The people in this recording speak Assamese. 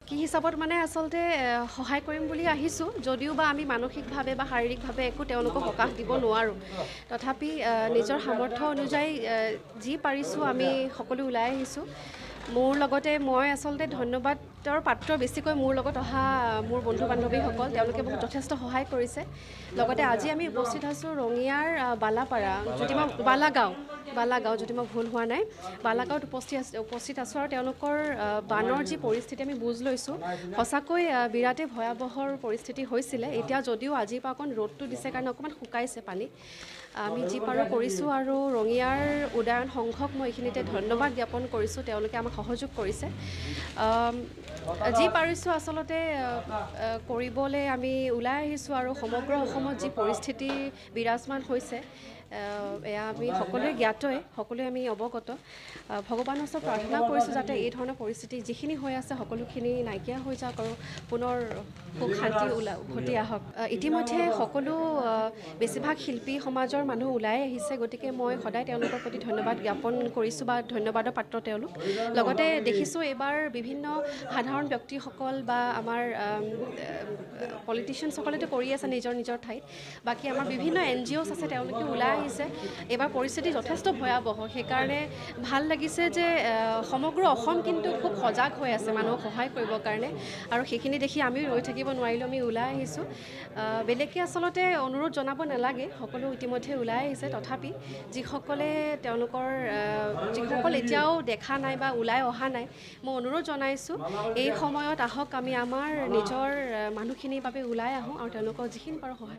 কি হিচাপত মানে আচলতে সহায় কৰিম বুলি আহিছোঁ যদিও বা আমি মানসিকভাৱে বা শাৰীৰিকভাৱে একো তেওঁলোকক সকাহ দিব নোৱাৰোঁ, তথাপি নিজৰ সামৰ্থ্য অনুযায়ী যি পাৰিছোঁ আমি সকলো ওলাই আহিছোঁ। মোৰ লগতে মই আচলতে ধন্যবাদৰ পাত্ৰ বেছিকৈ মোৰ লগত অহা মোৰ বন্ধু বান্ধৱীসকল, তেওঁলোকে বহুত যথেষ্ট সহায় কৰিছে। লগতে আজি আমি উপস্থিত আছোঁ ৰঙিয়াৰ বালাপাৰা, যদি মই বালাগাঁও যদি মই ভুল হোৱা নাই, বালাগাঁৱত উপস্থিত আছোঁ আৰু তেওঁলোকৰ বানৰ যি পৰিস্থিতি আমি বুজ লৈছোঁ। সঁচাকৈ বিৰাটেই ভয়াৱহৰ পৰিস্থিতি হৈছিলে। এতিয়া যদিও আজিৰ পৰা অকণ ৰ'দটো দিছে কাৰণে অকণমান শুকাইছে পানী, আমি যি পাৰোঁ কৰিছোঁ। আৰু ৰঙিয়াৰ উদয়ন সংঘক মই এইখিনিতে ধন্যবাদ জ্ঞাপন কৰিছোঁ, তেওঁলোকে আমাক সহযোগ কৰিছে। যি পাৰিছোঁ আচলতে কৰিবলৈ আমি ওলাই আহিছোঁ। আৰু সমগ্ৰ অসমত যি পৰিস্থিতি বিৰাজমান হৈছে এয়া আমি সকলোৱে জ্ঞাতই, সকলোৱে আমি অৱগত। ভগৱানৰ ওচৰত প্ৰাৰ্থনা কৰিছোঁ যাতে এই ধৰণৰ পৰিস্থিতি যিখিনি হৈ আছে সকলোখিনি নাইকিয়া হৈ যাওক আৰু পুনৰ সুখ শান্তি উভতি আহক। ইতিমধ্যে সকলো বেছিভাগ শিল্পী সমাজৰ মানুহ ওলাই আহিছে, গতিকে মই সদায় তেওঁলোকৰ প্ৰতি ধন্যবাদ জ্ঞাপন কৰিছোঁ বা ধন্যবাদৰ পাত্ৰ তেওঁলোক। লগতে দেখিছোঁ এইবাৰ বিভিন্ন সাধাৰণ ব্যক্তিসকল বা আমাৰ পলিটিচিয়ানসকলেতো কৰি আছে নিজৰ নিজৰ ঠাইত, বাকী আমাৰ বিভিন্ন NGOs আছে, তেওঁলোকে ওলাই আহিছে। এইবাৰ পৰিস্থিতি যথেষ্ট ভয়াৱহ, সেইকাৰণে ভাল লাগিছে যে সমগ্ৰ অসম কিন্তু খুব সজাগ হৈ আছে মানুহক সহায় কৰিবৰ কাৰণে। আৰু সেইখিনি দেখি আমিও ৰৈ থাকিব নোৱাৰিলোঁ, আমি ওলাই আহিছোঁ। বেলেগকৈ আচলতে অনুৰোধ জনাব নালাগে, সকলো ইতিমধ্যে ওলাই আহিছে। তথাপি যিসকলে তেওঁলোকৰ যিসকল এতিয়াও দেখা নাই বা ওলাই অহা নাই, মই অনুৰোধ জনাইছোঁ এই সময়ত আহক, আমি আমাৰ নিজৰ মানুহখিনিৰ বাবে ওলাই আহোঁ আৰু তেওঁলোকক যিখিনি পাৰোঁ সহায়